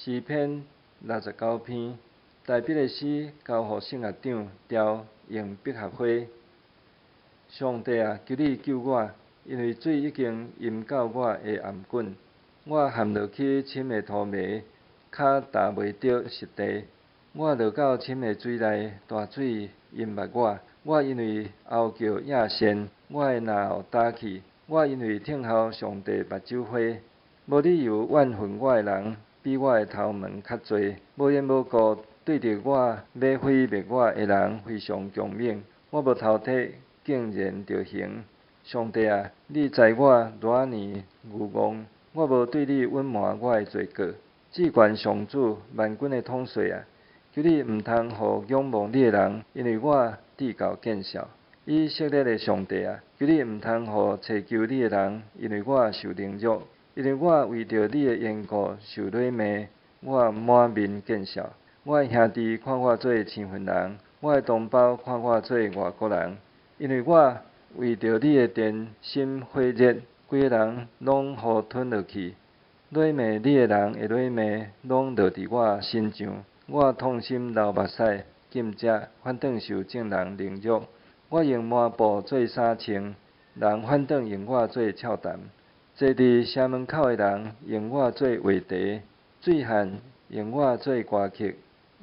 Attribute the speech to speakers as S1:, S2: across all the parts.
S1: 詩篇69篇，大衛的詩，交予聖樂長調用百合花。上帝啊，求你救我，因為水已經淹到我的頷頸。我陷落去深的塗迷，跤踏袂著實地。我落到深的水內，大水淹沒我。我因為哀叫應善，我的嚨喉焦去。我因為等候上帝目睭花，無理由怨恨我的人，比我的頭毛較濟。無緣無故對著我欲毀滅我的人非常強猛，我無頭體，竟然著行。上帝啊，你知我偌爾愚戇，我無對你隱瞞我的罪過。至懸上主萬軍的統帥啊，求你毋通予仰望你的人，因為我至夠見笑。以色列的上帝啊，求你毋通予尋求你的人，因為我受凌辱，因為我為著你的緣故受辱罵，我滿面見笑。我的兄弟看我做生分人，我的同胞看我做外國人，因為我為著你的殿心火熱，規个人攏予吞落去。辱罵你的人的辱罵攏落佇我身上，我痛心流目屎，禁食，反轉受眾人凌辱。我用麻布做衫穿，人反轉用我做笑談。坐佇城門口的人用我做話題，醉漢用我做歌曲。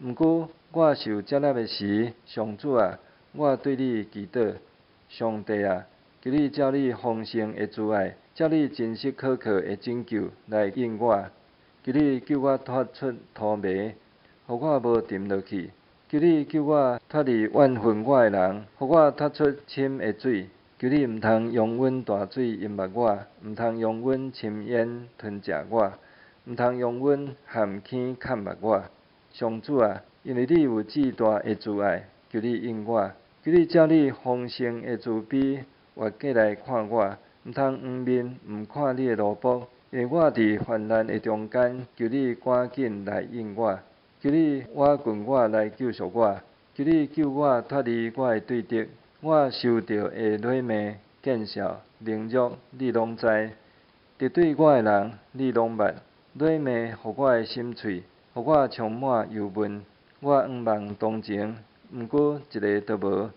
S1: 毋過我受接納的時，上主啊，我對你祈禱。上帝啊，求你照你豐盛的慈愛，照你真實可靠的拯救來應我。求你救我脫出塗迷，予我無沉落去。求你救我脫離怨恨我的人，予我脫出深的水。求你毋通容忍大水淹沒我，毋通容忍深淵吞食我，毋通容忍蚶坑崁沒我。上主啊，因為你有至大的慈愛，求你應我。求你照你豐盛的慈悲越過來看我，毋通掩面毋看你的奴僕，因為我佇患難的中間，求你趕緊來應我。求你倚近我來救贖我，求你救我脫離我的對敵。我受著的辱罵、見笑、凌辱，你攏知；敵對我的人，你攏捌。辱罵予我的心碎，予我充滿憂悶。我向望同情，毋過一个都無；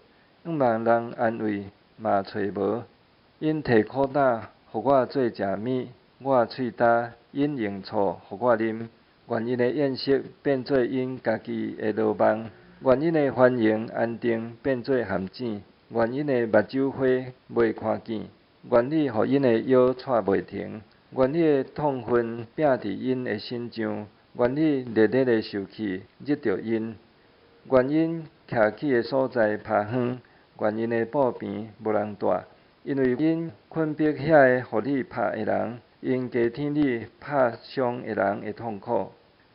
S1: 向望人安慰，嘛揣無。𪜶提苦膽予我做食物，我喙焦，𪜶用醋予我啉。願𪜶的宴席變做𪜶家己的羅網，願𪜶的繁榮安定變做陷阱，願𪜶的目睭花袂看見，願你予𪜶的腰掣袂停，願你的痛恨摒佇𪜶的身上，願你烈烈的受氣日著𪜶，願𪜶徛起的所在拋荒，願𪜶的布棚無人蹛，因為𪜶困迫遐个予你拍的人，用加添你拍傷的人的痛苦。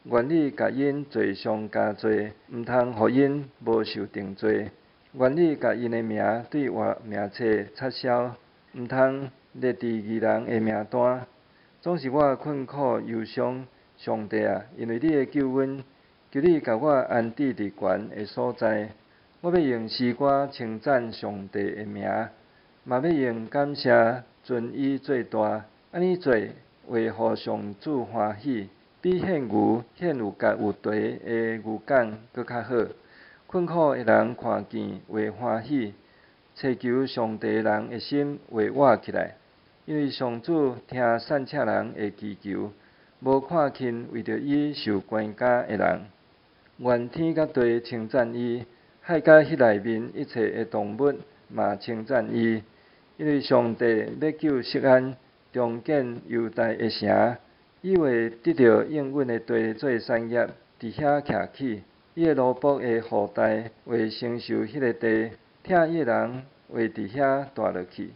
S1: 願你共𪜶罪上加罪，毋通予𪜶無受定罪。願你共𪜶的名對活名冊擦消，毋通列佇義人的名單。總是我困苦憂傷，上帝啊，因為你的救恩，求你共我安置佇懸的所在。我欲用詩歌稱讚上帝的名，嘛欲用感謝尊伊做大。按呢做會予上主歡喜，比獻牛獻有角有蹄的牛犅閣較好。困苦的人看見會歡喜，尋求上帝的人的心會活起來。因為上主聽散赤人的祈求，無看輕為著伊受關監的人。願天佮地稱讚伊，海佮彼內面一切的動物嘛稱讚伊。因為上帝欲救錫安，重建猶大的城，伊會得著應允的地做產業，佇遐徛起。伊的奴僕的後代會承受彼个地，疼伊的人會佇遐蹛落去。